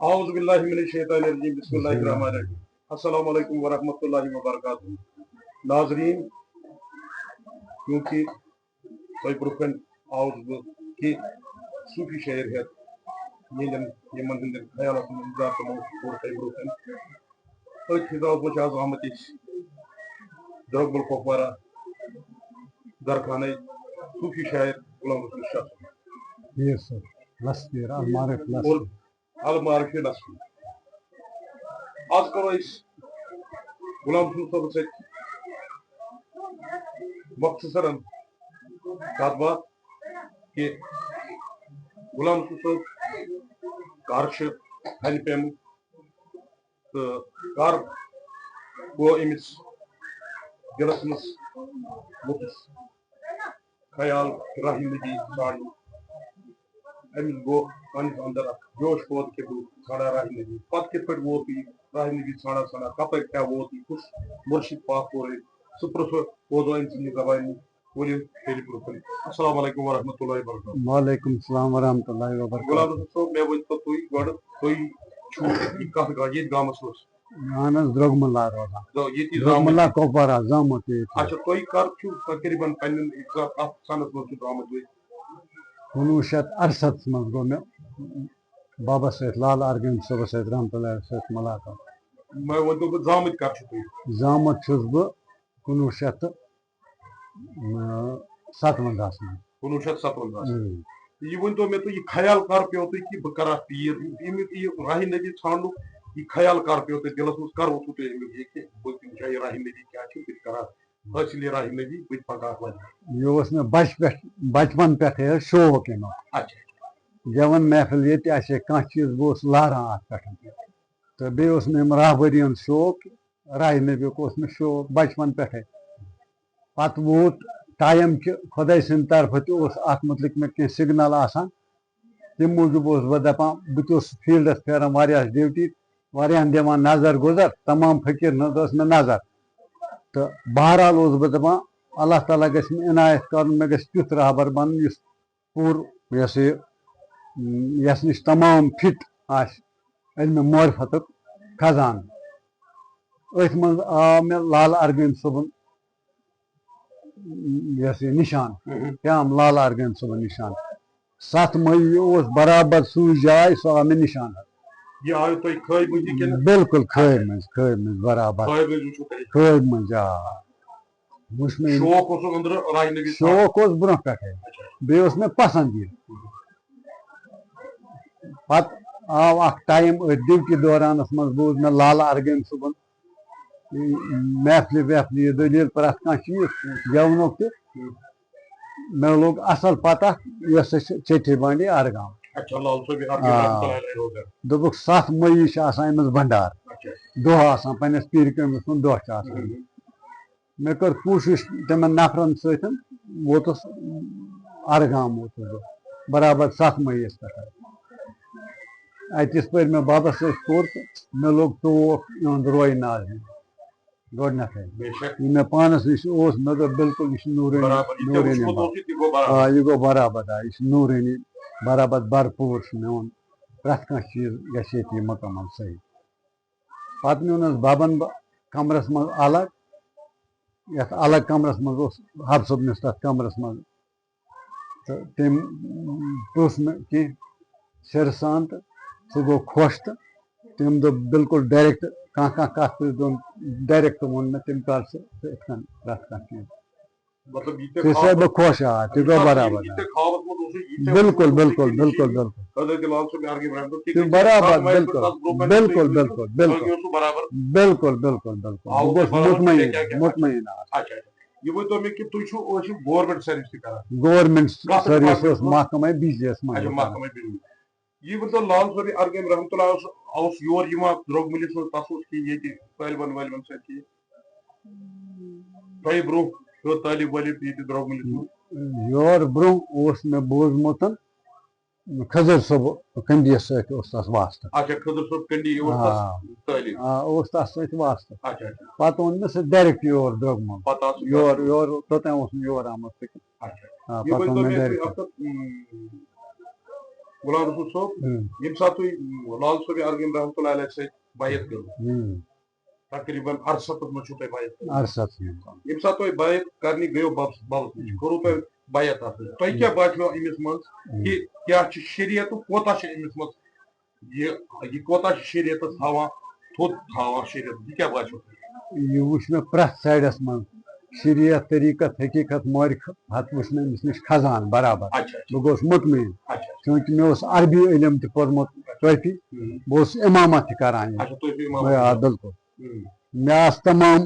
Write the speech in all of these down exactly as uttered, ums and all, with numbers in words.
اعوذ باللہ من الشیطان الرجیم، بسم اللہ الرحمن الرحیم۔ السلام علیکم ورحمۃ اللہ وبرکاتہ۔ ناظرین، کیونکہ تۄہہِ برونٛہہ کنہِ آوُس بہٕ کینٛہہ صوٗفی شٲعر ہٮ۪تھ، یِہنٛدٮ۪ن، یِمن ہٕنٛدٮ۪ن خیالاتن ہُنٛد اظہار کرنہٕ خٲطرٕ تۄہہِ برونٛہہ کنہِ۔ أتھۍ حسابس منٛز چھِ آز آمٕتۍ أسۍ درٛوٚگمُل کۄپوارہ درخانٕے صوٗفی شٲعر غلام رسول شاہ صٲب۔ یس سر، لس پیر، المعارف لس اور پیر۔ المعارف لس پیر۔ آز کرو أسۍ غلام رسول صٲبس سۭتۍ مختصرن کتھ باتھ کہِ غلام رسول صٲب کر چھِ ہنہِ پیمٕتۍ تہٕ کر گوٚو أمِس دِلس منٛز ووٚتھُس خیال راہِ نبی ژھانٛڈُن۔ أمِس گوٚو پننِس اندر اکھ جوش پٲدٕ کہِ بہٕ ژھانٛڈا راہِ نبی۔ پتہٕ کِتھ پٲٹھۍ ووت یہِ راہِ نبی ژھانٛڈان ژھانٛڈان، کپٲرۍ کیٛاہ ووت یہِ، کُس مُرشِد پاک کوٚر أمۍ؟ سُہ پرٛژھو، بوزو أمۍ سٕنٛدِ زبانہِ نِش۔ ؤلِو تیٚلہِ برٛونٛہہ کُن۔ السلام علیکم ورحمۃ اللہ وبرکاتہ۔ وعلیکم السلام ورحمۃ اللہ وبرکاتہ۔ غلام رسول صٲب، مےٚ ؤنۍ تو تُہۍ گۄڈٕ، تُہۍ چھِو یہِ کتھ گا-، ییٚتھۍ گامس منٛز؟ اہن حظ، درٛوٚگمُلا روزان۔ دو-، ییٚتی درٛوٚگمُلا درٛامُت۔ کۄپوارہ، زامُت ییٚتی۔ اچھا، تُہۍ کر چھِو تقریباً پننٮ۪ن اِقزام اتھ سنس منٛز چھِو درٛامُت تُہۍ؟ کُنوُہ شیٚتھ اَرسَتھَس منٛز گوٚو مےٚ بابس سۭتۍ، لال ارغند صٲبس سۭتۍ، رحمتہ اللہ سۭتۍ مُلاقات۔ مےٚ ؤنۍ تو، بہٕ زامٕتۍ کر چھِو تُہۍ؟ زامُت چھُس بہٕ کُنوُہ شیٚتھ تہٕ، اۭں، ستوَنزاہَس منٛز۔ کُنوُہ شیٚتھ ستوَنزاہَس۔ اۭں۔ یہِ ؤنۍ تو مےٚ تُہۍ، یہِ خیال کر پیوٚو تۄہہِ کہِ بہٕ کرٕ اکھ پیٖر؟ اَمیُک یہِ راہِ نبی ژھانٛڈنُک یہِ خیال کر پیوٚو تۄہہِ دِلس منٛز؟ کر ووٚتھوٕ تۄہہِ اَمیُک یہِ کہِ بہٕ وٕچھٕ ہا یہِ راہِ نبی کیٛاہ چھِ، بہٕ تہِ کرٕ ہا حٲصِل یہِ راہِ نبی، بہٕ تہِ پکہٕ ہا وۄنۍ؟ یہِ اوس مےٚ بچ پٮ۪ٹھ، بچپن پٮ۪ٹھے حظ شوق اَمیُک۔ اچھا۔ گٮ۪وَن محفل ییٚتہِ آسہِ ہے کانٛہہ چیٖز، بہٕ اوسُس لاران اَتھ پٮ۪ٹھ۔ تہٕ بیٚیہِ اوس مےٚ اَمہِ راہبٔری ہُنٛد شوق، راہِ نبیُک اوس مےٚ شوق بچپن پٮ۪ٹھے۔ پتہٕ ووت ٹایم کہِ خۄداے سٕنٛدِ طرفہٕ تہِ اوس اَتھ مُتعلِق مےٚ کینٛہہ سگنل آسان۔ تَمہِ موٗجوٗب اوسُس بہٕ دَپان، بہٕ تہِ اوسُس فیٖلڈَس پھیران واریاہَس ڈیوٹی، واریاہَن دِوان نظر گُزر، تمام فقیٖرن ہٕنٛز ٲس مےٚ نظر۔ تہٕ بہرحال اوسُس بہٕ دَپان، اللہ تعالیٰ گژھِ مےٚ عنایت کَرُن، مےٚ گژھِ تیُتھ رہبر بَنُن، یُس پوٗرٕ، یہِ ہسا یہِ، یَس نِش تمام فِٹ آسہِ علمِ معرفتُک خزانہٕ۔ أتھۍ منٛز آو مےٚ لال ارغند صٲبُن یہِ ہسا یہِ نِشان، مہم۔ پیام لال ارغند صٲبُن نِشان۔ ستھ مئی اوس برابر سُے جاے، سُہ آو مےٚ نِشان۔ یہِ آیہِ تۄہہِ خٲبہِ منٛز یہِ کِنہٕ؟ بِلکُل خٲبہِ منٛز، خٲبہِ منٛز برابر۔ خٲبہِ منٛز وٕچھِو تۄہہِ؟ خٲبہِ منٛز، آ۔ وٕچھ مےٚ یہِ۔ شوق اوسُکھ أنٛدرٕ راے نبی؟ شوق اوس برونٛہہ پٮ۪ٹھَے۔ اچھا۔ بیٚیہِ اوس مےٚ پسنٛد یہِ۔ پتہٕ آو اکھ ٹایم أتھۍ ڈیوٹی دورانس منٛز، بوٗز مےٚ لالہٕ ارغند صٲبُن محفلہِ وحفلہِ، یہِ دٔلیٖل، پرٛٮ۪تھ کانٛہہ چیٖز گٮ۪ونُک تہِ۔ مےٚ لوٚگ اصل پتہ، یۄس أسۍ چھِ چیٹھی بانڈی ارگام۔ اچھا، لال صٲب، یہِ ارگام آ۔ رحمتہ اللہ علیہ روزان۔ دوٚپُکھ، ستھ مئی چھِ آسان أمِس بنڈار۔ اچھا۔ دۄہ آسان، پننِس پیٖر کٲمِس سُنٛد دۄہ چھُ آسان۔ ہُم۔ مےٚ کٔر کوٗشِش تِمن نفرن سۭتۍ، ووتُس ارگام ووتُس بہٕ برابر ستھ مئی یَس پٮ۪ٹھ۔ اَتہِ یِتھ پٲٹھۍ مےٚ بابس سۭتۍ کوٚر، تہٕ مےٚ لوٚگ ٹوٹھ یِہُنٛد روے نازنہِ گۄڈٕنٮ۪تھٕے۔ بے شک۔ یہِ مےٚ پانس نِش اوس، مےٚ دوٚپ، بِلکُل، یہِ چھُ نوٗرٲنی، برابر، یہِ ژےٚ نوٗرٲنی وُچھمُت بابا۔ اوسُتھ، یہِ گوٚو برابر۔ آ، یہِ گوٚو برابر، آ، یہِ چھُ نوٗرٲنی، برابر بھرپوٗر چھُ میون۔ پرٛٮ۪تھ کانٛہہ چیٖز گژھِ ییٚتہِ یہِ مُکمل صحیح۔ پتہٕ نیونس ببن بہٕ کمرس منٛز الگ، یتھ الگ کمرس منٛز اوس حب صٲبنِس تتھ کمرس منٛز۔ تہٕ تٔمۍ پرُژھ نہٕ کینٛہہ سِرٕ سان، تہٕ سُہ گوٚو خۄش، تہٕ تٔمۍ دوٚپ، بِلکُل ڈایریکٹ، کانٛہہ کانٛہہ کتھ پرژھ، دوٚپُن، ڈایریکٹ ووٚن مےٚ تٔمۍ، کر ژٕ یِتھ کٔنۍ پرٛٮ۪تھ کانٛہہ چیٖز۔ مطلب، یہِ تہِ تہِ سا خاب بہٕ خۄش، آ، تہِ یہِ گوٚو خاب برابر۔ یہِ تہِ خابس منٛز اوسُے، یہِ تہِ بِلکُل، اوسُے بِلکُل، کہِ بِلکُل، بِلکُل۔ حضرت لال صٲب عرگِ برحمت کہِ تہِ برابر، تَتھ وَنہِ بِلکُل، تَتھ برونٛہہ کَنہِ بِلکُل، تَتھ بِلکُل، بِلکُل۔ تۄہہِ اوسوٕ برابر۔ بِلکُل، بِلکُل، بِلکُل۔ آوُس بہٕ گوٚوس تۄہہِ برابر مطمئن، کیٛاہ کیٛاہ؟ مطمئن آ۔ اچھا، اچھا۔ یہِ ؤنۍ تو مےٚ کہِ تُہۍ چھِو، ٲسِو گورمنٹ سٔروِس تہِ کران؟ گورمنٹ کَتھ سٔروِس ڈپارٹمنٹس ٲس منٛز؟ محکمہ بجلیَس منٛز اچھا، گژھان۔ محکمہ بجلی۔ یہِ ؤنۍ تو لال صٲب عرگِ رحمتہ اللہ اوس، اوس یور یِوان درٛوٚگ مٔلِس منٛز، تَس اوس کینٛہہ ییٚتہِ طٲلبَن وٲلبَن سۭتۍ کینٛہہ؟ تۄہہِ برونٛہہ ہیوٚت طٲلب وٲلب ییٚتہِ درٛوٚگ مٔلِس منٛز؟ یور برونٛہہ اوس مےٚ بوٗزمُت، خضر صٲب کنڈیَس سۭتۍ اوس تَس واسطہٕ۔ اچھا، خضر صٲب کنڈی اوس تَس آ۔ طٲلب۔ آ، اوس تَس سۭتۍ واسطہٕ۔ اچھا، اچھا۔ پَتہٕ اوٚن مےٚ سُہ ڈایریکٹ یور درٛوٚگ مٔل۔ پَتہٕ آو سُہ یور، یور، توٚتام اوس نہٕ یور آمُت سُہ کینٛہہ۔ اچھا۔ آ، یہِ پَتہٕ ؤنۍ اوٚن تو مےٚ مےٚ ڈایریکٹ۔ اَکھ کَتھ، اۭں، غلام رسول صٲب، ہم۔ ییٚمہِ ساتہٕ تُہۍ لال صٲب ارغویم رحمتہ اللہ علیہ سۭتۍ بیعت کٔرٕو، ہم۔ تقریباً ارسَتتھ منٛز چھُو تۄہہِ بیعت کٔرمٕژ۔ ارسَتتھ منٛز۔ ییٚمہِ ساتہٕ تۄہہِ بیعت کرنہِ گٔیو بابس، بابس نِش، ہم۔ کوٚروٕ تۄہہِ بیعت اَتھ منٛز؟ تۄہہِ کیٛاہ باسیو أمِس منٛز ہم۔ کہِ کیٛاہ چھِ شریعتُک، کوتاہ چھِ أمِس منٛز یہِ، یہِ کوتاہ چھِ شریعتس تھاوان، تھوٚد تھاوان شریعت، یہِ کیٛاہ باسیو تۄہہِ؟ یہِ وٕچھ مےٚ پرٛٮ۪تھ سایڈس منٛز، شریعت، طریٖقت، حقیٖقت، معرفت وٕچھ مےٚ أمِس نِش کھسان برابر۔ اچھا، اچھا۔ بہٕ گوس مطمئن، اچھا۔ چوٗنٛکہِ مےٚ اوس عربی علم تہِ پوٚرمُت، توفی، ہم۔ بہٕ اوسُس امامت تہِ کران یہِ۔ اچھا، تُہۍ ٲسِو امامت آ، کران۔ بِلکُل۔ ہم۔ مےٚ آسہٕ تمام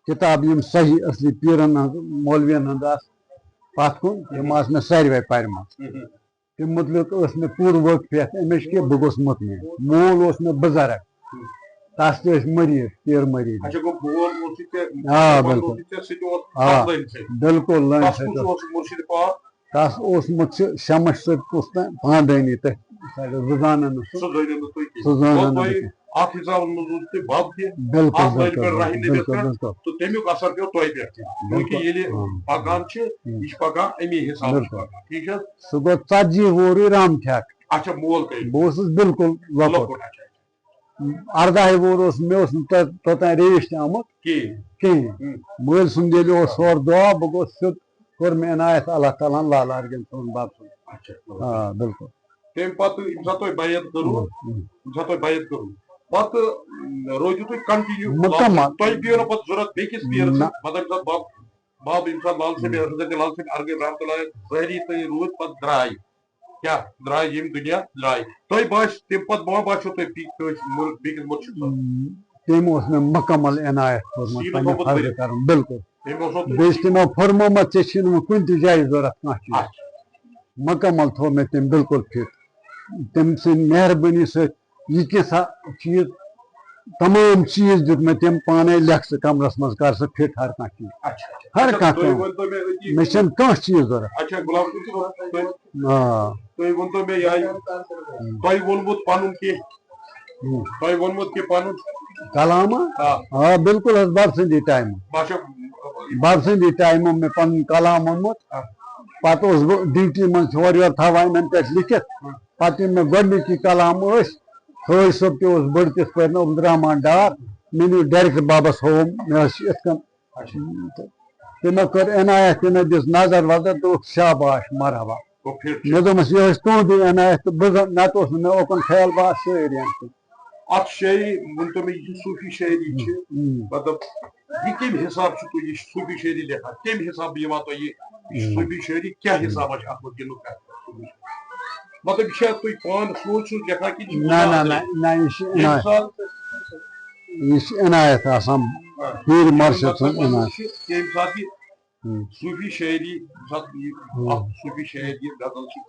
کِتاب، یِم صحیح اصلی پیٖرن ہٕنٛز، مولوین ہٕنٛز آسہٕ پتھ کُن، تِم آسہٕ مےٚ ساروے پرِمژٕ۔ ہم۔ تَمہِ مُتعلِق ٲس مےٚ پوٗرٕ وٲقفیت اَمِچ کہِ بہٕ گوٚژھ مُطمئن۔ مول اوس مےٚ بُزرگ، تَس تہِ ٲسۍ مٔریٖد، پیٖر مٔریٖد۔ اچھا، گوٚو مول اوسُے ژےٚ، آ، مول بِلکُل۔ اوسُے ژےٚ سۭتۍ اوس آ، اَتھ لٲنہِ سۭتۍ۔ بِلکُل لٲنہِ تَس سۭتۍ کُس اوس۔ اوس مُرشِد پاک؟ تَس اوسمُت چھُ شمس صٲب کُس تام پانٛدٲنی تہٕ زٕ زانن نہٕ سُہ۔ سُہ زٲنِو نہٕ تُہۍ کینٛہہ۔ سُہ زانن گوٚو نہٕ بہٕ تۄہہِ کینٛہہ۔ اَتھ حسابس منٛز روٗد تُہۍ بب تہِ، بِلکُل، اَتھ لٲنہِ بِلکُل، پٮ۪ٹھ رہہِ نبیَس بِلکُل، پٮ۪ٹھ، بِلکُل۔ تہٕ تَمیُک اثر پیوٚو تۄہہِ پٮ۪ٹھ تہِ۔ بِلکُل۔ کیونکہِ ییٚلہِ ہم۔ پکان چھِ، ہم۔ یہِ چھِ پکان اَمی حسابہٕ چھِ بِلکُل۔ پکان۔ ٹھیٖک چھا؟ سُہ گوٚو ژتجی وُہُرٕے رام ٹھیک۔ اچھا، مول کٔمۍ؟ بہٕ اوسُس بِلکُل لۄکُٹ۔ لۄکُٹ، اچھا، اچھا۔ ارداہے وُہُر اوسُس، مےٚ اوس نہٕ تۄ-، توٚتام ریش تہِ آمُت کِہیٖنۍ۔ کِہیٖنۍ۔ ہم۔ مٲلۍ سُنٛد ییٚلہِ اوس ہورٕ دُعا، بہٕ گوٚوُس سیوٚد، کوٚر مےٚ عنایت اللہ تعالیٰ ہن لال ارگن صٲبُن بب سُنٛد۔ اچھا۔ آ، بِلکُل۔ تَمہِ پتہٕ ییٚمہِ ساتہٕ تۄہہِ بیعت کٔرٕو، ہم، ہم۔ ییٚمہِ ساتہٕ تۄہہِ بیعت کٔرٕو، پتہٕ، م، روٗدِو تُہۍ continue مُکمل۔ لال-، تۄہہِ پیٚیو نہٕ پتہٕ ضروٗرت بیٚکِس پیٖرَس نہ۔ سۭتۍ، مطلب، ییٚمہِ ساتہٕ بب، بب، ییٚمہِ ساتہٕ لال صٲب، ہم۔ حضرت لال صٲب ارغویم رحمتہ اللہ علیہ ظٲہری تہٕ روٗدۍ پتہٕ درٛاے، کیٛاہ درٛاے، ییٚمہِ دُنیا درٛاے، تۄہہِ باسہِ، تَمہِ پتہٕ ما باسیو تۄہہِ بیٚیہِ کٲنٛسہِ مُر-، بیٚکِس مُرشِد صٲبَس؟ ہم، تٔمۍ اوس مےٚ مُکمل عنایت کوٚرمُت سیٖنہٕ پننہِ تھوٚومُت فرضہٕ بٔرِتھ۔ کرُن، بِلکُل۔ تٔمۍ اوس اوس بیٚیہِ چھِ تِمو فرمومُت، ژےٚ چھِنہٕ وۄنۍ کُنہِ تہِ جایہِ ضوٚرتھ کانٛہہ چیٖز۔ اچھا۔ مُکمل تھوٚو مےٚ تٔمۍ بِلکُل فِٹ۔ تٔمۍ سٕنٛدِ مہربٲنی سۭتۍ یہِ کینٛژھا چیٖز، تمام چیٖز دیُت مےٚ تٔمۍ پانے، لیکھ ژٕ کمرس منٛز، کر ژٕ فِٹ ہر کانٛہہ چیٖز۔ اچھا، اچھا۔ ہر اچھا، کانٛہہ تُہۍ کٲم۔ ؤنۍتو مےٚ أتی۔ مےٚ چھَنہٕ کانٛہہ چیٖز ضوٚرتھ۔ اچھا، غلام رسول صٲب، تُہۍ، آ۔ تُہۍ ؤنۍتو مےٚ یہِ، ہم۔ تۄہہِ ووٚنمُت پنُن کینٛہہ، ہم۔ تۄہہِ ووٚنمُت کہِ پنُن کلام ہا؟ آ۔ آ، بِلکُل حظ، بَب سٕنٛدی ٹایمہٕ۔ بہٕ چھُس بَب سٕنٛدی ٹایمہٕ مےٚ پَنُن کلام ووٚنمُت۔ آ۔ پَتہٕ اوسُس بہٕ ڈیوٹی منٛز ہورٕ یورٕ تھاوان یِمَن پٮ۪ٹھ لیکھِتھ۔ آ۔ پَتہٕ یِم مےٚ گۄڈٕنِکۍ کلام ٲسۍ، حٲج صٲب تہِ اوس بٔڑ تِتھ پٲٹھۍ نہٕ عبدالرحمان ڈار، مےٚ نیوٗ ڈایریکٹ بَبَس ہووُم، مےٚ ٲس یِتھ کٔنۍ۔ اچھا۔ تہٕ تٔمۍ کٔر عنایت، تٔمۍ دِژ نظر وظر، دوٚپُکھ، "شاباش، مرحبا۔" گوٚو فِٹ چھُ۔ مےٚ دوٚپمَس، "یہِ ٲسۍ تُہُنٛدُے عنایت تہٕ بہٕ زَن، مےٚ تہِ اوس نہٕ مےٚ اوکُن خیال، بہٕ آسہٕ شٲعری اَمہِ سۭتۍ۔" اَتھ شٲعری ؤنۍتو مےٚ، یہِ چھِ صوٗفی شٲعری چھِ، ہم۔ مطلب، یہِ کَمہِ حساب چھُ تُہۍ یہِ صوٗفی شٲعری لیکھان؟ کَمہِ حساب یِوان تۄہہِ یہِ، یہِ چھِ ہم۔ صوٗفی شٲعری، کیٛاہ ہم۔ حسابہ چھِ اَتھ منٛز گِنٛدُن کَتھ؟ مطلب، یہِ چھا تُہۍ پانہٕ سونٛچ سونٛچ لیکھان کِنہٕ یہِ چھُ نہ، نہ، خُدا نہ، سٕنٛدِ؟ نہ، یہِ چھِ ییٚمہِ عنایت۔ ساتہٕ یہِ چھِ عنایت آسان، آ، پیٖر مُرشِد سٕنٛز مطلب، عنایت۔ یہِ چھِ ییٚمہِ ساتہٕ یہِ ہم۔ صوٗفی شٲعری، ییٚمہِ ساتہٕ یہِ ہم۔ اکھ صوٗفی شٲعر یہِ غزل چھِ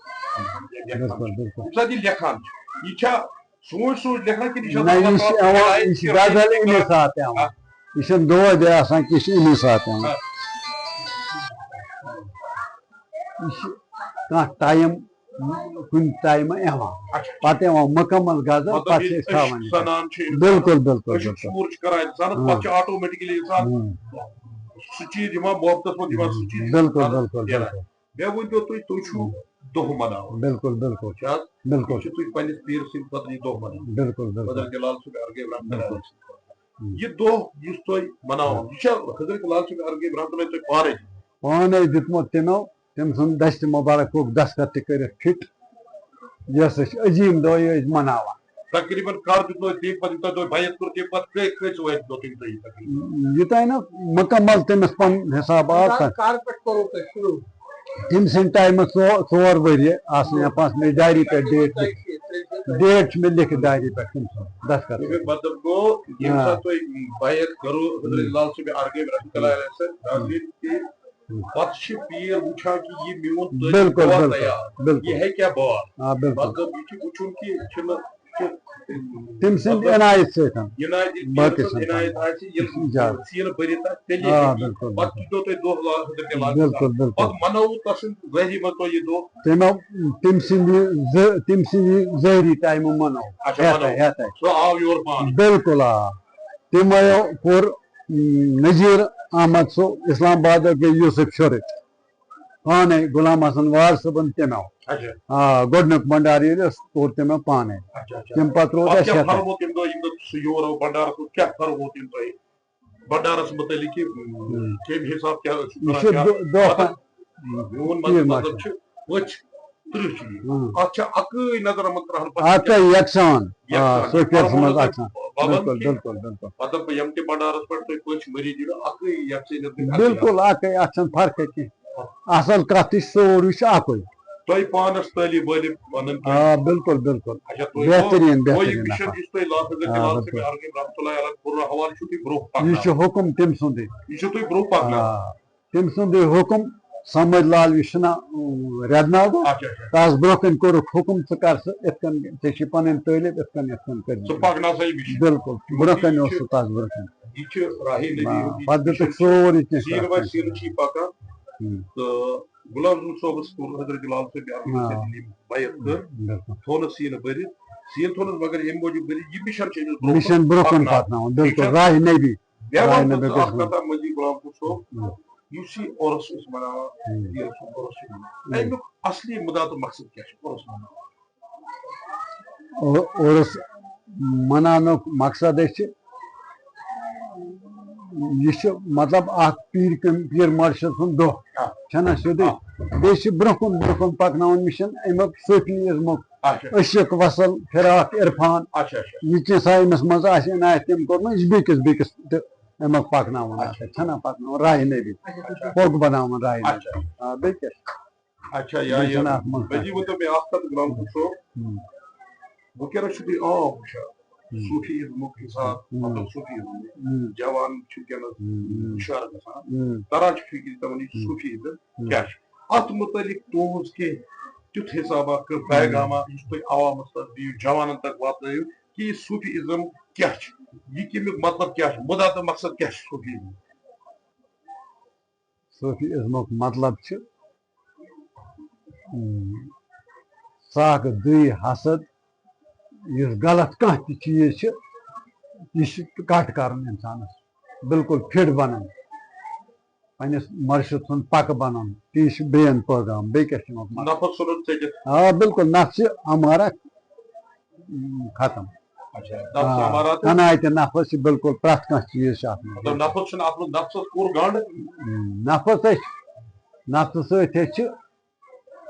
لیکھان بِلکُل، چھِ، بِلکُل۔ ییٚمہِ ساتہٕ یہِ لیکھان چھِ، یہِ چھا سونٛچ سونٛچ لیکھان کِنہٕ یہِ چھا نہ، اللہ یہِ چھِ تعالیٰ یِوان، سٕنٛدِ یہِ چھِ عنایت غزل کِنہٕ اَمی ساتہٕ یِوان۔ آ۔ یہِ چھَنہٕ دۄہَے دۄہَے آسان کینٛہہ، یہِ چھِ اَمی ساتہٕ یِوان۔ آ۔ یہِ چھِ کانٛہہ ٹایم کُنہِ ٹایمہٕ یِوان۔ اچھا۔ پتہٕ یِوان مُکمل غزل، مطلب پتہٕ چھِ ییٚلہِ أسۍ تھاوان عشق یہِ۔ سنان چھِ اِنسان، بِلکُل، بِلکُل، عشق بِلکُل۔ شور چھِ کران اِنسانَس، ہم۔ پتہٕ چھِ آٹومیٹکلی اِنسان ہم۔ سُہ چیٖز یِوان، محبتَس منٛز یِوان سُہ چیٖز بِلکُل، اِنسانَس بِلکُل، نیران۔ بِلکُل۔ مےٚ ؤنۍ تو تُہۍ، تُہۍ چھِو ہم۔ دۄہ مناوان۔ بِلکُل، بِلکُل۔ چھِ حظ؟ بِلکُل۔ تُہۍ چھِو پنٛنِس پیٖرٕ سٕنٛدِ خٲطرٕ یہِ دۄہ مناوان۔ بِلکُل، بِلکُل۔ حضرت لال صٲب ارغویم رحمتہ اللہ بِلکُل۔ علیہ سٕنٛدِ خٲطرٕ۔ ہم۔ یہِ دۄہ یُس تُہۍ مناوان، یہِ چھا حضرت لال صٲب ارغویم رحمتہ اللہ تۄہہِ پانَے دیُتمُت؟ پانَے دیُتمُت تِمو۔ تٔمۍ سُنٛد دستِ مُبارک کوٚک دستخط تہِ کٔرِتھ فِٹ۔ یہِ ہسا چھِ عظیٖم دۄہ، یہِ أسۍ مَناوان۔ تقریباً کر دیُت نہٕ تٔمۍ پتہٕ، یوٗتاہ دۄہ بیعت کوٚر، تٔمۍ پتہٕ کٔژ، کٔژِ وَہرِ دۄہ تٔمۍ تۄہہِ تقریباً؟ یوٗتاہ نہٕ مُکمل تٔمِس پَنُن حِساب آو، کر، کر پٮ۪ٹھ کوٚروٕ تۄہہِ شروٗع؟ تٔمۍ سٕنٛدِ ٹایمہٕ ژو-، ژور ؤرۍ یہِ آسنہٕ یا پانٛژھ، مےٚ چھِ ڈایری پٮ۪ٹھ ڈیٹ لیکھِتھ۔ ڈیٹ چھِ مےٚ لیکھِتھ ڈایری پٮ۪ٹھ تٔمۍ سُنٛد دستخط۔ تَمیُک مطلب گوٚو، ییٚمہِ آ۔ ساتہٕ تۄہہِ بیعت کٔرٕو حضرت ہم۔ لال صٲب ارغویم رحمتہ اللہ علیہ سۭتۍ، ہم۔ ناظریٖن، کہِ ہم۔ پتہٕ چھِ پیٖر وٕچھان کہِ یہِ میون طٲلب بِلکُل، بوا بِلکُل، تیار، بِلکُل۔ یہِ ہیٚکیٛاہ بوا؟ آ، بِلکُل۔ مطلب، یہِ چھُ وٕچھُن کہِ یہِ چھُنہٕ، چھُ، تٔمۍ سٕنٛدِ مطلب، عنایت سۭتۍ۔ عنایت، ییٚلہِ پیٖر عنایت سٕنٛز آسہِ، ییٚلہِ یہِ چھُ زیادٕ۔ سیٖنہٕ بٔرِتھ آسہِ، تیٚلے آ، ہیٚکہِ یہِ۔ بِلکُل، پتہٕ بِلکُل۔ چھُ تۄہہِ دۄہ لا-، حضرت لال صٲب۔ بِلکُل، بِلکُل۔ پتہٕ منٲوٕ تَس سٕنٛدِ ظٲہری منٛز تۄہہِ یہِ دۄہ؟ تٔمۍ، تٔمۍ سٕنٛدِ ظٲ-، تٔمۍ سٕنٛدِ ظٲہری ٹایمہٕ منٲو۔ اچھا، ہٮ۪تھ، منٲو۔ ہٮ۪تھ۔ سُہ آو یور پانہٕ۔ بِلکُل، آ۔ تِمو کوٚر، م، نذیر احمد سُہ اسلام آباد گٔے یوسف شرٕکۍ۔ پانے غلام حسن وار صٲبن تمہِ آو۔ اچھا۔ آ، گۄڈٕنیُک بنڈار ییٚلہِ اوس، کوٚر تٔمۍ پانے۔ اچھا، اچھا۔ تَمہِ پتہٕ روٗد پتہٕ اَسہِ کیٛاہ یَتھ۔ فرموو تٔمۍ دۄہ، ییٚمہِ دۄہ سُہ یور آو بنڈارس منٛز، کیٛاہ فرموو تٔمۍ تۄہہِ بنڈارس مُتعلق کہِ، ہم۔ کَمہِ حساب کیٛاہ ٲسِو یہِ کران، چھُ کیٛاہ؟ دۄہ، دۄہ مطلب، پتہٕ میون ٹھیٖک مطلب مطلب۔ چھُ، پٔژھۍ تٕرٛہ چھِ یہِ۔ ہم۔ اَتھ چھا اَکٕے نظر آمُت ترٛاونہٕ؟ پتہٕ اَکٕے یکسان۔ آ، یکسان۔ صوفیَس منٛز فرموو اکسان۔ بَبَن بِلکُل، کہِ بِلکُل، بِلکُل۔ مطلب، یِم تہِ بنڈارس پٮ۪ٹھ تُہۍ پٔژھۍ مٔرِتھ یِنہٕ، اَکٕے یکسٲنیت گژھِ اَتھ بِلکُل، اَکٕے، اَتھ چھَنہٕ فرقٕے کینٛہہ۔ اَصٕل کَتھ تہِ چھِ، سورُے چھُ اَکُے۔ تۄہہِ پانَس طٲلب علم وَنان کہِ آ، بِلکُل، بِلکُل۔ اچھا، تُہۍ بہتریٖن، گوٚو، گوٚو یہِ بہتریٖن مِشن نفر۔ یُس تۄہہِ لال حضرت آ، لال صٲب بِلکُل۔ عرغنی رحمتہ اللہ علیہ پوٗرٕ حوالہٕ چھُو تُہۍ برٛونٛہہ یہِ چھُ پَکناوان۔ حُکُم تٔمۍ سُنٛدُے۔ یہِ چھُو تُہۍ برٛونٛہہ پَکناوان۔ آ، تٔمۍ سُنٛدُے حُکُم، سمجھ لال یُس چھُنہ، اۭں، رٮ۪دناگُن، اچھا، اچھا۔ تَس برٛونٛہہ کَنہِ کوٚرُکھ حُکُم، ژٕ کر سُہ یِتھ کٔنۍ، ژےٚ چھِ پَنٕنۍ طٲلب، یِتھ کٔنۍ، یِتھ کٔنۍ کٔرۍ ژٕ زِ۔ پَکناو سا یہِ مِشن۔ بِلکُل، برٛونٛہہ کَنہِ یہِ اوس چھُ، سُہ تَس برٛونٛہہ کَنہِ۔ یہِ چھُ راہے نبی آ، ہُنٛد، یہِ پَتہٕ چھُ دِتُکھ مِشن چھُ سورُے کینٛہہ سیٖنہٕ وَتہِ کَتھ۔ سیٖنہٕ چھُ یہِ پَکان۔ ہُم۔ تہٕ غلام رسول صٲبَس کوٚر حضرت لال صٲب عربی آ۔ سۭتۍ یِم بیعت کٔر، بِلکُل۔ تھوٚونَس سیٖنہٕ بٔرِتھ، سیٖنہٕ تھوٚونَس مگر ییٚمہِ موٗجوٗب بٔرِتھ، یہِ مِشن چھِ أمِس برٛونٛہہ کُن مِشن برٛونٛہہ کُن پَکناوُن۔ پَکناوُن، بِلکُل، ٹھیٖک چھا؟ راہہِ نبی۔ بیٚیہِ راہہِ وَنہٕ بہٕ نبی ژٕ اَکھ گژھِ کَتھا مٔنٛزی غلام رسول صٲب، ہُم۔ یُس یہِ عُرُس أسۍ مَناوان، ہُم۔ یہِ اوس عُرُس یہِ مَناوان۔ ہُم۔ اَمیُک اَصلی مُدا تہٕ مقصد کیٛاہ چھُ عُرُس مَناوان؟ او-، عُرُس مَناونُک مقصد أسۍ چھِ، یہِ چھُ مطلب اَکھ پیٖر کٔمۍ، پیٖر مُرشِد سُنٛد دۄہ، آ۔ چھَنہ سیوٚدُے؟ آ۔ بیٚیہِ چھِ برٛونٛہہ کُن، برٛونٛہہ کُن پَکناوُن مِشن اَمیُک صوٗفی ازمُک اچھا۔ عشق، وصل، فراق، عرفان۔ اچھا، اچھا۔ یہِ کینٛہہ سا أمِس منٛز آسہِ عنایت تٔمۍ کوٚرمُت، یہِ چھُ بیٚکِس، بیٚکِس تہِ اَمیُک پَکناوُن اچھا۔ آسہِ، چھَنہ پَکناوُن راہہِ نبی، اچھا۔ پھوٚگ بَناوُن راہہِ نبی۔ اچھا۔ آ، بیٚیہِ کیٛاہ چھُ؟ اچھا، یا، بیٚیہِ یا۔ چھُنہٕ اَتھ منٛز بیٚیہِ کانٛہہ۔ ؤنۍ تو مےٚ اَکھ کَتھ، غلام رسول صٲب۔ ہُم۔ وٕنکیٚنَس چھُ تُہۍ عام وٕچھان، ہُم۔ صوٗفی ازمُک حساب، ہُم۔ مطلب صوٗفی ازمُک۔ ہُم۔ جوان چھِ وٕنکیٚنَس ہُم۔ ہُشار گژھان، ہُم۔ تَران چھِ فِکرِ تِمَن یہِ ہُم۔ صوٗفی ازم ہُم۔ کیٛاہ چھُ؟ اَتھ مُتعلِق تُہٕنٛز کینٛہہ تیُتھ حسابہ کانٛہہ ہُم۔ پیغامہ یُس تُہۍ عوامَس تام دِیِو، جوانَن تام واتنٲیِو کہِ یہِ صوٗفی ازم کیٛاہ چھُ؟ یہِ کَمیُک مطلب کیٛاہ چھُ؟ مُدا تہٕ مقصد کیٛاہ چھُ صوٗفی ازمُک؟ صوٗفی ازمُک مطلب چھُ، اۭں، ساکھ دٕے حسد، یُس غلط کانٛہہ تہِ چیٖز چھُ، یہِ چھُ کٹ کرُن اِنسانَس، بالکل فِٹ بَنُن، پنٛنِس مُرشِد سُنٛد پکہٕ بَنُن، تی چھُ بیٚیَن پٲغام، بیٚیہِ کیٛاہ چھُ اَمیُک مطلب؟ نفس ژھُنُن ژٔٹِتھ۔ آ، بالکل، نفس چھِ امارہ ختم۔ اچھا، نفس آ، امارات۔ قناعت نفس چھِ بالکل پرٛٮ۪تھ کانٛہہ چیٖز چھُ اَتھ منٛز۔ مطلب، نفس چھُنہٕ اَتھ منٛز، نفسس کوٚر گنٛڈ۔ نفس أسۍ، نفسہٕ سۭتۍ أسۍ چھِ،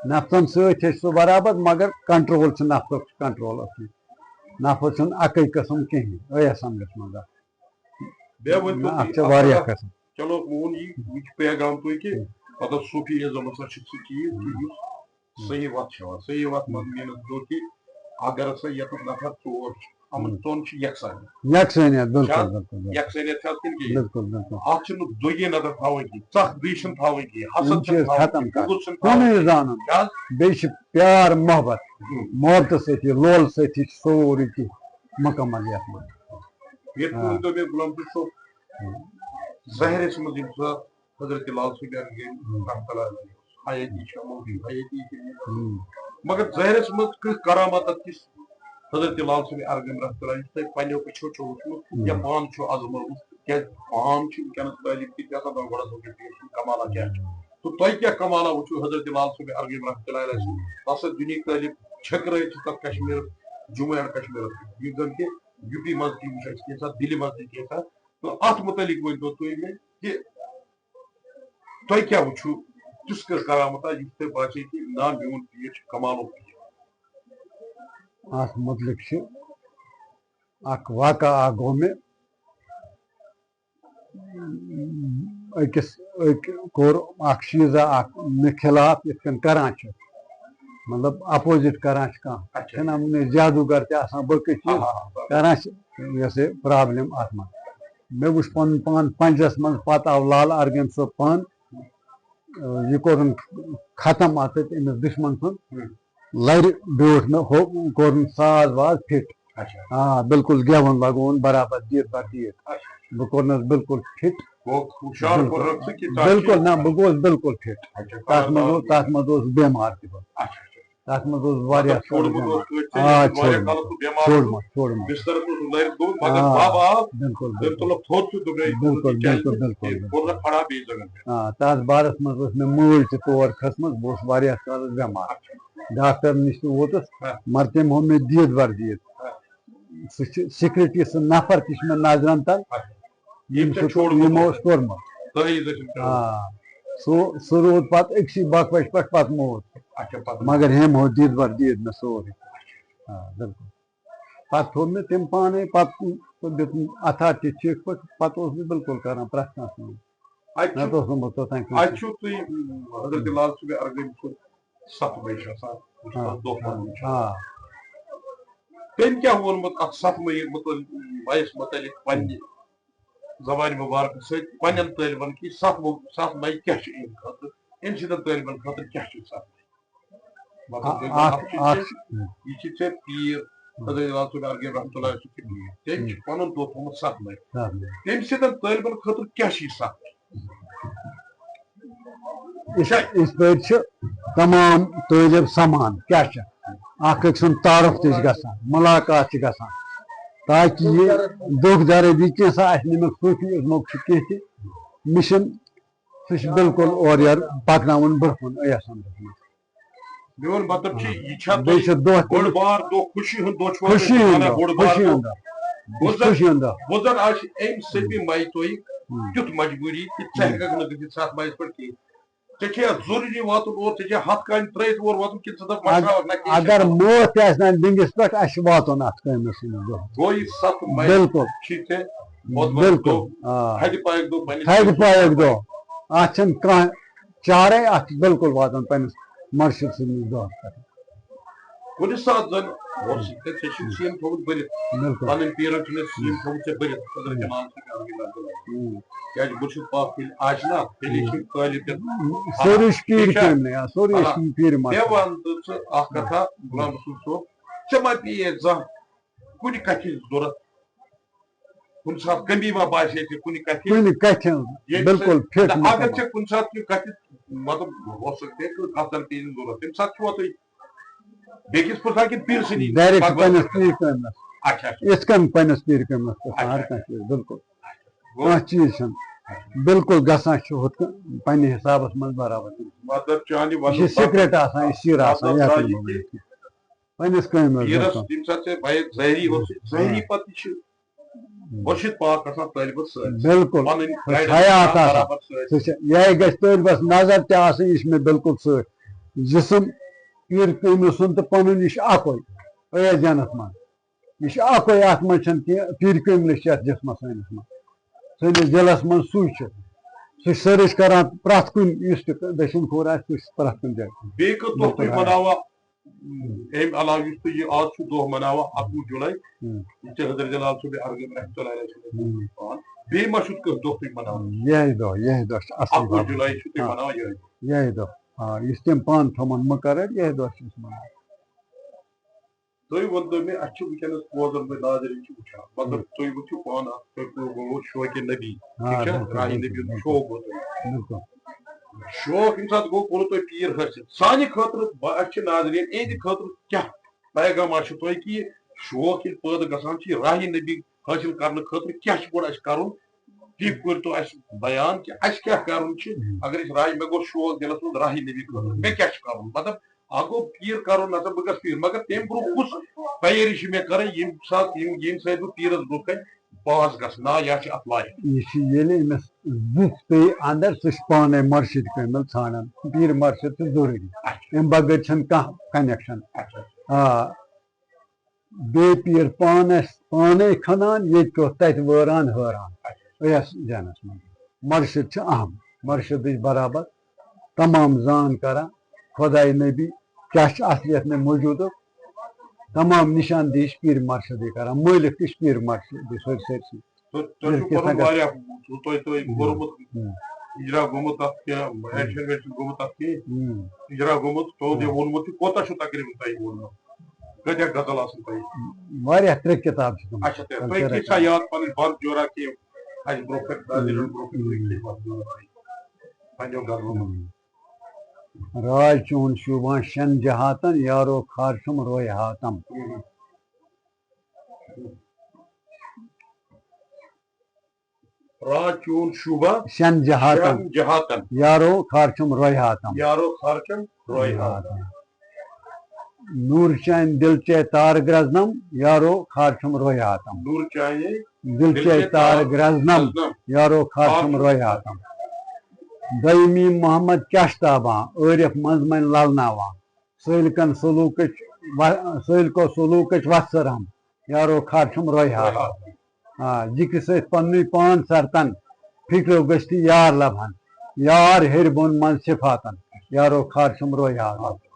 نفسن سۭتۍ أسۍ چھِ سُہ برابر، مگر کنٹرول چھُ نفسس کنٹرول اَتھ منٛز۔ نفس چھُنہٕ اَکٕے قٕسم کِہیٖنۍ، ٲیا سمجھس منٛز اَتھ؟ بیٚیہِ ؤنۍ تو نہ، اَتھ تُہۍ چھِ اَتھ واریاہ پگاہ قٕسم۔ چلو، میون یہِ، یہِ چھُ پیغام تُہۍ کہِ مطلب، صوٗفی ازم ہسا چھُ سُہ چیٖز کہِ یُس صحیح وَتھ چھِ ہاوان۔ صحیح وَتھ منٛز means گوٚو کہِ اگر ہسا ییٚتَس نفر ژور چھِ، یِمَن ہُم۔ ژۄن چھِ یکسانیت۔ یکسانیت، چھِ بِلکُل، حظ؟ بِلکُل، بِلکُل۔ یکسانیت چھِ حظ کِنہٕ کِہیٖنۍ؟ بِلکُل، بِلکُل۔ اَتھ چھِنہٕ دُگے نظر تھاوٕنۍ کِہیٖنۍ، ژَکھ دُے چھِنہٕ تھاوٕنۍ کِہیٖنۍ، حسد یِم چھِنہٕ چیٖز تھاوٕنۍ ختم کِہیٖنۍ، کَرٕنۍ۔ بُغض چھِنہٕ کُنُے تھاوٕنۍ کِہیٖنۍ۔ زانُن۔ کیٛاہ حظ؟ بیٚیہِ چھِ پیار محبت، ہُم۔ محبتہٕ سۭتی، لولہٕ سۭتی چھُ سورُے کینٛہہ مُکمل یَتھ منٛز۔ ییٚتہِ آ۔ ؤنۍ تو مےٚ، غلام رسول صٲب، ہُم۔ ظٲہرَس منٛز یِم زٕ حضرت لال صٲب عرض گٔے ہُم۔ رحمتہ اللہ علیہ۔ حیٲتی چھِ یِمو، حیٲتی چھِ یِمو۔ ہُم۔ مگر ظٲہرَس منٛز کانٛہہ کرامت اَتھ کِس حضرت لال صٲب عرغم رحمتہ اللہ علیہ یُس تۄہہِ پنٛنیو أچھو چھو وٕچھمُت، ہُم۔ یا پانہٕ چھو آزمٲومُت، کیٛازِ عام چھِ وٕنکیٚنَس طٲلب تہِ تہِ آسان دَپان گۄڈٕ ہسا وٕچھِو یہِ چھُ کمالا کیٛاہ چھُ۔ ہُم۔ تہٕ تۄہہِ کیٛاہ کمالا وٕچھِو حضرت لال صٲب عرغم رحمتہ اللہ علیہ سُنٛد؟ ہُم۔ تَس ٲس دُنیہٕکۍ طٲلب چھٔکرٲوِتھ چھِ تَتھ کشمیٖرَس، جموں اینڈ کشمیٖرَس، یُس زَن کہِ یوٗ پی منٛز تہِ وٕچھ اَسہِ کینٛژھا، دِلہِ منٛز تہِ کینٛژھا۔ تہٕ اَتھ مُتعلِق ؤنۍ تو تُہۍ مےٚ کہِ تۄہہِ کیٛاہ وٕچھِو، تِژھ کانٛہہ کرامتا یُس تۄہہِ باسے کہِ نہ، میون پیٖر چھُ کمالُک پیٖر؟ اَتھ مُتعلِق چھِ اَکھ واقعہ اَکھ گوٚو مےٚ، أکِس، أکۍ کوٚر اَکھ شیٖزا اَکھ مےٚ خلاف یِتھ کٔنۍ کران چھِ، مطلب opposite کران چھِ کانٛہہ، اچھا۔ چھِنہ وُنہِ جادوگر تہِ آسان، باقٕے چیٖز ہاں، ہاں، ہاں۔ کران چھِ، یہِ ہسا یہِ problem اَتھ منٛز۔ مےٚ وُچھ پَنُن پان پنجرس منٛز، پتہٕ آو لال ارغم صٲب پانہٕ، یہِ کوٚرُن ختم اَتھ سۭتۍ أمِس دُشمن سُنٛد۔ ہُم۔ لرِ بیوٗٹھ مےٚ، ہُہ کوٚرُن ساز واز فِٹ۔ اچھا۔ آ، بالکل گٮ۪وُن لگووُن برابر، دیٖد بر دیٖد۔ اچھا۔ بہٕ کوٚرنس بالکل فِٹ۔ گوٚو ہُشار بالکل۔ کوٚرنکھ ژٕ کہِ ژٕ بالکل، چھُکھ نہ، بہٕ گوٚوُس بالکل فِٹ۔ اچھا، تَتھ منٛز اوس، تَتھ منٛز اوس بٮ۪مار تہِ بہٕ۔ اچھا، اچھا۔ تَتھ منٛز اوس واریاہ مطلب، چھوڑمُت کالَس اوس کٲنٛسہِ آ، واریاہ چھوڑمُت، کالَس اوس بٮ۪مار چھوڑمُت، اوسمُت، چھوڑمُت۔ بِستَرَس اوس نٔرِتھ گوٚمُت، مگر آ، بَب آو، بِلکُل، تٔمۍ بِلکُل۔ تُلُکھ تھوٚد تہٕ دوٚپُن، "ہے، بِلکُل، کیٛازِ بِلکُل، چھُ؟" بِلکُل، تٔمۍ کوٚر نہٕ کھڑا بیٚیہِ زَنگَن پٮ۪ٹھ۔ آ، تَتھ بارَس منٛز ٲس مےٚ مٲلۍ تہِ تور کھٔژمٕژ، بہٕ اوسُس واریاہ کالَس بٮ۪مار۔ اچھا۔ ڈاکٹر نِش تہِ ووتُس، ہاں۔ مگر تٔمۍ ہوو مےٚ دیٖد بَر دیٖد۔ ہاں۔ سُہ چھُ سِکرِٹی سُنٛد نفر تہِ چھُ مےٚ نظرَن تَل، اچھا۔ ییٚمۍ ییٚمۍ سُہ چھُ چھُ چھوڑمُت۔ یِمو اوس کوٚرمُت۔ تٲویٖز ٲسِم ترٛٲومٕتۍ۔ آ، سُہ، سُہ روٗد پَتہٕ أکسٕے بۄکہٕ وَچہِ پٮ۪ٹھ پَتہٕ موٗد۔ اچھا، پَتہٕ مگر ہیٚمۍ ہوو دیٖد بَر دیٖد مےٚ سورُے۔ آ، بِلکُل۔ پَتہٕ تھوٚو مےٚ تٔمۍ پانَے، پَتہٕ دیُت اَتھا تہِ ٹھیٖک پٲٹھۍ، پَتہٕ اوسُس بہٕ بِلکُل کران پرٛٮ۪تھ کانٛہہ کٲم۔ اَتہِ چھُ، نَتہٕ اوس نہٕ بہٕ توٚتام اَتہِ کٲنٛسہِ۔ چھُو تُہۍ، ام، حضرت لال صٲب ارغنۍ سُنٛد ستھ مٔہۍ چھِ آسان، یُس آ، تَتھ دۄہ پَنُن چھُ۔ آ۔ تٔمۍ کیٛاہ ووٚنمُت اَتھ ستھ مٔہۍ مُتعلق، مَیَس مُتعلق پننہِ زبانہِ مُبارکہٕ سۭتۍ پننٮ۪ن طٲلبَن کہِ ستھ مو-، ستھ مَے کیٛاہ چھِ اَمہِ خٲطرٕ، اَمہِ سۭتۍ طٲلبَن خٲطرٕ کیٛاہ چھِ ستھ مَے؟ مطلب، اَ-، تُہۍ اَکھ، وَنان چھِ اَکھ، یہِ چھِ ژےٚ پیٖر، حضرت لال صٲب ارغنۍ رحمتہ اللہ چھِ ژےٚ پیٖر۔ تٔمۍ چھِ پَنُن دۄہ تھوٚومُت ستھ مَے۔ ستھ مَے۔ تَمہِ سۭتۍ طٲلبَن خٲطرٕ کیٛاہ چھِ یہِ ستھ مَے؟ یِتھ، یِتھ پٲٹھۍ چھِ تمام طٲلب سمان، کیٛاہ چھِ؟ اکھ أکۍ سُنٛد تعارُف تہِ چھِ گژھان، مُلاقات چھِ گژھان، تاکہِ یہِ دُکھ درد یہِ کینٛژھا آسہِ نہٕ مےٚ صوٗفی عظمُک چھُ کینٛہہ تہِ، مےٚ چھُنہٕ، سُہ چھُ بِلکُل اورٕ یورٕ پَکناوُن برٛونٛہہ کُن، یَتھ سَمجھَس منٛز۔ میون مطلب چھُ، یہِ چھا بیٚیہِ تۄہہِ چھُ دۄہ تہِ بٔڑ بار دۄہ، خوشی ہُنٛد دۄہ چھُوا خوشی تۄہہِ ہُنٛد وَنان، دۄہ، بوٚڑ بار خوشی دۄہ؟ ہُنٛد دۄہ، بہٕ زَن، خوشی ہُنٛد دۄہ۔ بہٕ زَن آسہِ اَمہِ سۭتۍ مَے تۄہہِ ہُم۔ تیُتھ مجبوٗری کہِ ژٕ ہُم۔ ہٮ۪کَکھ نہٕ گٔژھِتھ ستھ مَیَس پٮ۪ٹھ کِہیٖنۍ۔ ژےٚ چھےٚ ضروٗری واتُن اور، ژےٚ چھےٚ ہَتھ کامہِ ترٛٲیِتھ اور واتُن کِنہٕ ژٕ دَپ اَگ-، مۄکلاوَکھ نہ کِہیٖنۍ؟ اگر موت تہِ آسہِ نہ ڈِنٛگِس پٮ۪ٹھ، اَسہِ چھُ واتُن اَتھ کامہِ سٕنٛدِس دۄہَس۔ گوٚو یہِ ستھ مَے بِلکُل۔ چھِ ژےٚ ووتمُت بِلکُل۔ دۄہ، آ۔ تھدِ پایُک دۄہ پنٛنِس تھدِ پایُک دۄہ۔ اَتھ چھَنہٕ کانٛہہ چارَے، اَتھ چھُ بِلکُل واتُن پنٛنِس مُرشِد سٕنٛدِس دۄہَس پٮ۪ٹھ۔ کُنہِ ساتہٕ زَن اوس ژےٚ، ژےٚ چھُے سیٖن تھوٚومُت بٔرِتھ۔ بِلکُل۔ پَنٕنۍ پیٖرَن چھُ مےٚ سیٖن تھوٚومُت ژےٚ بٔرِتھ۔ حضرت اِمام صٲب عربی رحمتہ اللہ۔ ہُم۔ کیٛازِ مُرشِد پاک ییٚلہِ آسہِ نا، تیٚلے چھِ طٲلب علم۔ سورُے چھُ پیٖرِ ٹھیٖک چھا؟ کٲمنٕے، آ، سورُے آ۔ چھُ پیٖرِ مےٚ مَرشِد۔ وَن تہٕ ژٕ اَکھ کَتھا، غلام رسول صٲب، ژےٚ ما پیٚیہِ زانٛہہ کُنہِ کَتھِ ہِنٛز ضوٚرَتھ؟ کُنہِ ساتہٕ کٔمی ما باسے ژےٚ کُنہِ کَتھِ؟ کُنہِ کَتھِ ہٕنٛز ییٚمہِ بِلکُل سۭتۍ، فِٹ نہ، مطلب۔ اگر ژےٚ کُنہِ ساتہٕ کُنہِ کَتھِ، مطلب، ہو سکتا ہے کہِ کَتھ زَن پیٚیہِ نہٕ ضوٚرَتھ، تَمہِ ساتہٕ چھُوا تُہۍ بیٚکِس پرٛژھان کِنہٕ پیٖرٕ سٕنٛدی ڈایریکٹ پَتہٕ پنٛنِس پیٖرِ کٲمِس۔ اچھا، اچھا۔ یِتھ کٔنۍ پَنٛنِس پیٖرِ کٲمِس پرٛژھان، اچھا۔ ہر کانٛہہ چیٖز، بِلکُل۔ گوٚو؟ کانٛہہ چیٖز چھُنہٕ۔ بِلکُل گژھان چھُ ہُتھ کٔنۍ پنٛنہِ حسابَس منٛز برابر۔ مطلب، چانہِ یہِ چھِ وَنُن سیٖکرِٹ آسان، یہِ سِر آسان، مطلب، یَتھ درٛاو نہٕ یہِ بہٕ کہِ ؤنِتھ کینٛہہ۔ پنٛنِس کٲمِس پیٖرَس گژھان۔ ییٚمہِ ساتہٕ ژےٚ بایِک ظٲہری اوسُے، ظٲہری آ۔ پَتہٕ تہِ چھُ مُرشِد پاک آسان طٲلبَس سۭتۍ۔ بِلکُل۔ پَنٕنۍ سُہ چھُ گایڈَنس حیات آسان آسان۔ برابر سۭتۍ۔ سُہ چھُ، یہِ گژھِ طٲلبَس نظر تہِ آسٕنۍ، یہِ چھُ مےٚ بِلکُل سۭتۍ۔ جسم پیٖر کٲمِل سُنٛد تہٕ پَنُن، یہِ چھُ اَکُے۔ ٲیَس جَنَس منٛز۔ یہِ چھُ اَکُے، اَتھ منٛز چھَنہٕ کینٛہہ، پیٖر کٲمِلِس چھِ اَتھ جسمَس سٲنِس منٛز۔ سٲنِس دِلَس منٛز سُے چھُ۔ سُہ چھُ سٔرٕچ کَران پرٛٮ۪تھ کُنہِ، یُس تہِ دٔچھِنۍ کھوٚر آسہِ، سُہ چھُ پرٛٮ۪تھ کُنہِ جایہِ۔ بیٚیہِ کٔژ دۄہ تُہۍ بِلکُل۔ مَناوان؟ اَمہِ علاوٕ یُس تُہۍ یہِ آز چھُ دۄہ مَناوان، اَکوُہ جُلَے، ہُم۔ یہِ چھِ حضرت لال صٲب ارغن رحمتہ اللہ علیہ سُنٛد ہُم۔ پان۔ بیٚیہِ ما چھُ کانٛہہ دۄہ تُہۍ مَناوان؟ یِہوٚے دۄہ، یِہوٚے دۄہ چھُ اَصلی اَکوُہ باب۔ جُلَے چھُ تُہۍ آ۔ مَناوان یِہوٚے دۄہ۔ یِہوٚے دۄہ۔ آ، یُس تٔمۍ پانہٕ تھوٚومُت مُقرر، یِہوٚے دۄہ چھِ أسۍ مَناوان۔ تُہۍ ؤنۍتو مےٚ، اَسہِ چھِ وٕنکیٚنَس بوزان، بہٕ ناظریٖن چھِ وٕچھان، مطلب، ہُم۔ تُہۍ وٕچھِو پانہٕ اَتھ، تُہۍ کٔرِو گوٚو شوقِ نبی، آ، ٹھیٖک چھا؟ بِلکُل، راہہِ بِلکُل، نبی ہُنٛد بِلکُل۔ شوق گوٚو تۄہہِ۔ بِلکُل۔ شوق ییٚمہِ ساتہٕ گوٚو، کوٚرُو تۄہہِ پیٖر حٲصِل۔ سانہِ خٲطرٕ، بہٕ، اَسہِ چھِ ناظریٖن، اِہِنٛدِ خٲطرٕ کیٛاہ پیغام آسہِ تۄہہِ کہِ یہِ شوق ییٚلہِ پٲدٕ گژھان چھُ، یہِ راہہِ نبی حٲصِل کرنہٕ خٲطرٕ کیٛاہ چھُ گۄڈٕ اَسہِ کَرُن؟ یہِ کٔرۍتو اَسہِ بیان کہِ اَسہِ کیٛاہ کَرُن چھُ۔ اگر أسۍ راہہِ، مےٚ گوٚو شوق دِلَس منٛز راہہِ نبی خٲطرٕ، مےٚ کیٛاہ چھُ کَرُن؟ مطلب، اَکھ گوٚو پیٖر کَرُن، نہ سا بہٕ گژھٕ پیٖر، مگر تَمہِ برٛونٛہہ کُس تیٲری چھِ مےٚ کَرٕنۍ، ییٚمہِ ساتہٕ، ییٚمہِ، ییٚمہِ سۭتۍ بہٕ پیٖرَس برٛونٛہہ کَنہِ پاس گژھٕ، نا، یا چھِ اَتھ لایق؟ یہِ چھِ ییٚلہِ أمِس زٕژ پیٚیہِ اَندَر، سُہ چھُ پانَے مُرشِد کٲمِل ژھانٛڈان۔ پیٖر مُرشِد چھُ ضروٗری۔ اچھا۔ اَمہِ بغٲر چھَنہٕ کانٛہہ connection۔ اچھا۔ آ، بے پیٖر پانَس پانَے کھنان، ییٚتہِ کیوٚت تَتہِ وٲران ہٲران۔ اچھا۔ أیَس جَنَس منٛز۔ مُرشِد چھُ اَہَم۔ مُرشِدٕچ برابر تمام زان کران۔ خۄداے نبی کیٛاہ چھُ اصلیت میں موجوٗدُک، تمام نشان دہی چھِ پیٖر مُرشِدٕے کران۔ مٲلِک تہِ چھِ پیٖر مُرشِدٕے سٲرۍ سٲرۍسٕے۔ تۄہہِ، تۄہہِ چھُو بِلکُل پَنُن سَنگت۔ واریاہ، تۄہہِ، تۄہہِ ہُم۔ کوٚرمُت، ہُم۔ اِجرا گوٚمُت تَتھ کینٛہہ، ہُم۔ ایکشن ویکشن گوٚمُت تَتھ کینٛہہ، ہُم۔ اِجرا گوٚمُت، تۄہہِ ہُم۔ ووٚنمُت چھُ، کوتاہ چھُو تقریٖباً تۄہہِ ووٚنمُت؟ کۭتیٛاہ غزل آسَن تۄہہِ؟ واریاہ، ترٛےٚ کِتاب چھِ تِم۔ اچھا، تۄہہِ کیٛاہ کیٛاہ چھا یاد پَنٕنۍ بَرٕ جورا کینٛہہ اَسہِ برٛونٛہہ کَنہِ، ناظریٖنَن برٛونٛہہ کَنہِ تُہۍ کینٛہہ وَتھ جورا تۄہہِ پنٛنیو غزلو منٛز؟ ہُم۔ راج چون شوٗبان شٮ۪ن جہاتن، یارو خار چھُم روے ہاتم۔ راج چون شوٗبان شٮ۪ن جہاتن، شٮ۪ن جہاتن، یارو خار چھُم روے ہاتم۔ یارو خار چھُم روے ہاتم۔ نور چانہِ دل چے تار گرزنم، یارو خار چھُم روے ہاتم۔ نور چانہِ دل چے تار گرزنم، یارو خار چھُم روے ہاتم۔ دویمی محمد کیاہ تابان، عٲرف منٛز منٛز للناوان۔ سٲلکن سلوکٕچ و-، سٲلکو سلوکٕچ وژھ رحم، یارو خار چھُم روے ہاتم۔ آ، ذکرِ سۭتۍ پننُے پان سرتن، فکرو گٔژھتھی یار لبہن۔ یار ہیٚرِ بۄن منٛز صفاتن، یارو خار چھُم روے ہاتم۔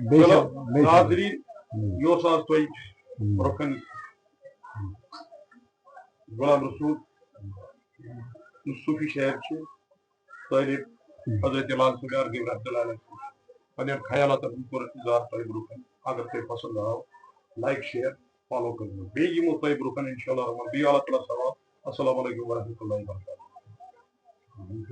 بیٚیہِ چھِ، چلو، بیٚیہِ چھِ۔ ناظریٖن، ہم۔ یہِ اوس آز تۄہہِ ہم۔ برونٛہہ کنہِ غلام رسول، یُس صوٗفی شاعر چھُ، طٲلب حضرت لال سُلیار گٔبرِ رحمتہ اللہ علیہ سٕنٛدۍ پننٮ۪ن خیالاتن ہُنٛد کوٚر اظہار تۄہہِ برونٛہہ کنہِ۔ اگر تۄہہِ پسنٛد آو، لایک، شیئر، فالو کٔرِو۔ بیٚیہِ یِمو تۄہہِ برونٛہہ کنہِ انشاءاللہ الرحمن۔ بِہِو اللہ تعالیٰ ہس حوالہٕ۔ السلام علیکم ورحمۃ اللہ وبرکاتہ۔